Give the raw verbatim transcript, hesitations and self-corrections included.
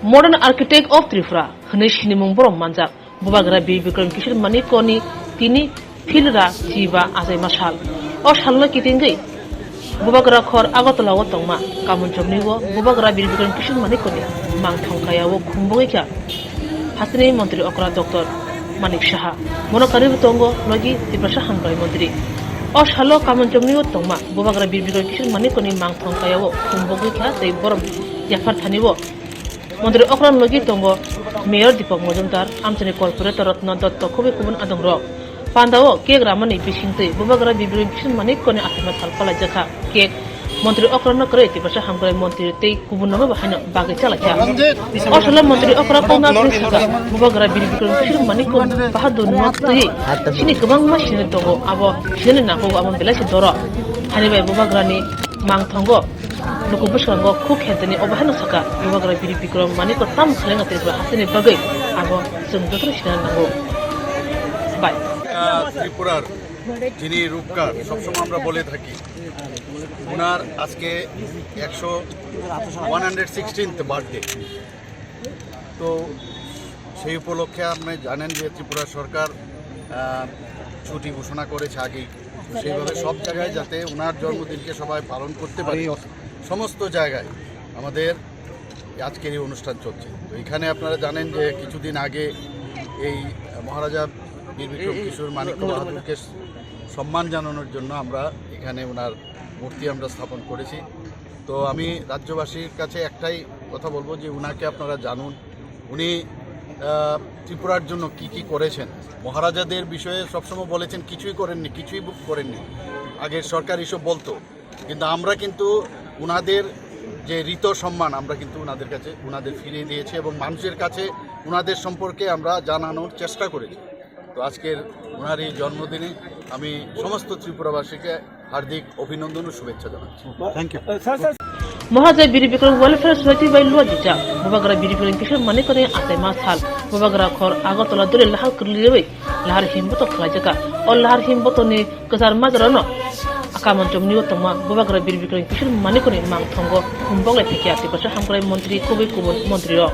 Modern Architect of Tripura hwnwi sinimung borom manjak Bubagra Bir Bikram Kishore Manikya ni tini philra chiba achaima sal. O salno kitingwi Bubagra khor Agartala o tongma Kamonchomni o Bubagra Bir Bikram Kishore Manikya ni mangthong kaya o khumbogwi kha hasteni montri okra Doctor Manik Saha. Mono karwi tongo logi Tiprasa hamkrai montri. O salo Kamonchomni o tongma Bubagra Bir Bikram Kishore Manikya ni mangthong kaya o khumbogwi kha tei borom yaphar thani o montri okra logi tongo Mayor Deepak Majumdar, amchaini corporator Ratna Dutta, khobwi kubun adongrok. Pandao cake ramani bisingtwi Bubagra Bir Bikram Kishore Manikya ni achaima sal palaijak kha. Cake montri okra no kwrwi Tiprasa hamkrai montri tei kubun no bo haino bagwi chalai kha. O salo montri okra kokna twi sakha Bubagra Bir Bikram Kishore Manikya bahadur no twi sini kwbangma sini tongo, abo sini nangkukgo abo belai se doro. Hani bai Bubagra ni mangthongo luku bwskango khuk khe tini obo haino sakha Bubagra Bir Bikram Manikya tamo khlaina tei Tripura hasteni bagwi abo chwng jotono sina nango. Bai. আহ, ত্রিপুরার যিনি রূপকার, সবসময় আমরা বলে থাকি, ওনার আজকে একশো, one hundred sixteenth birthday. তো সেই উপলক্ষে আপনি জানেন যে ত্রিপুরা সরকার, আহ, ছুটি ঘোষণা করেছে আগেই। তো সেইভাবে সব জায়গায় যাতে ওনার জন্মদিনকে সবাই পালন করতে পারে, সমস্ত জায়গায় আমাদের আজকের এই অনুষ্ঠান চলছে। তো এখানে আপনারা জানেন যে কিছুদিন আগে এই মহারাজা বীর বিক্রম কিশোর মাণিক্য বাহাদুরকে সম্মান জানানোর জন্য আমরা এখানে ওনার মূর্তি আমরা স্থাপন করেছি। তো আমি রাজ্যবাসীর কাছে একটাই কথা বলবো যে উনাকে আপনারা জানুন, উনি, আহ, ত্রিপুরার জন্য কি কি করেছেন। মহারাজাদের বিষয়ে সবসময় বলেছেন কিছুই করেননি, কিছুই করেননি। আগের সরকার এসব বলতো, কিন্তু আমরা কিন্তু উনাদের যে ঋত সম্মান আমরা কিন্তু উনাদের কাছে, উনাদের ফিরিয়ে দিয়েছি এবং মানুষের কাছে উনাদের সম্পর্কে আমরা জানানোর চেষ্টা করেছি। তো আজকের ওনার এই জন্মদিনে আমি সমস্ত ত্রিপুরাবাসীকে হার্দিক অভিনন্দন ও শুভেচ্ছা জানাচ্ছি। Thank you. Maharajah Bir Bikram Welfare Society bai luajijak Bubagra Bir Bikram Kishore Manikya ni achaima sal. Bubagra khor Agartala dole lahar kwrwi lahar him botor khlaijak kha. O lahar him botor ni kwchar majra no Kamonchomni o tongma Bubagra Bir Bikram Kishore Manikya ni mangthongo khumbok lai thikya Tiprasa hamkrai montri khobwi kubun montri rok.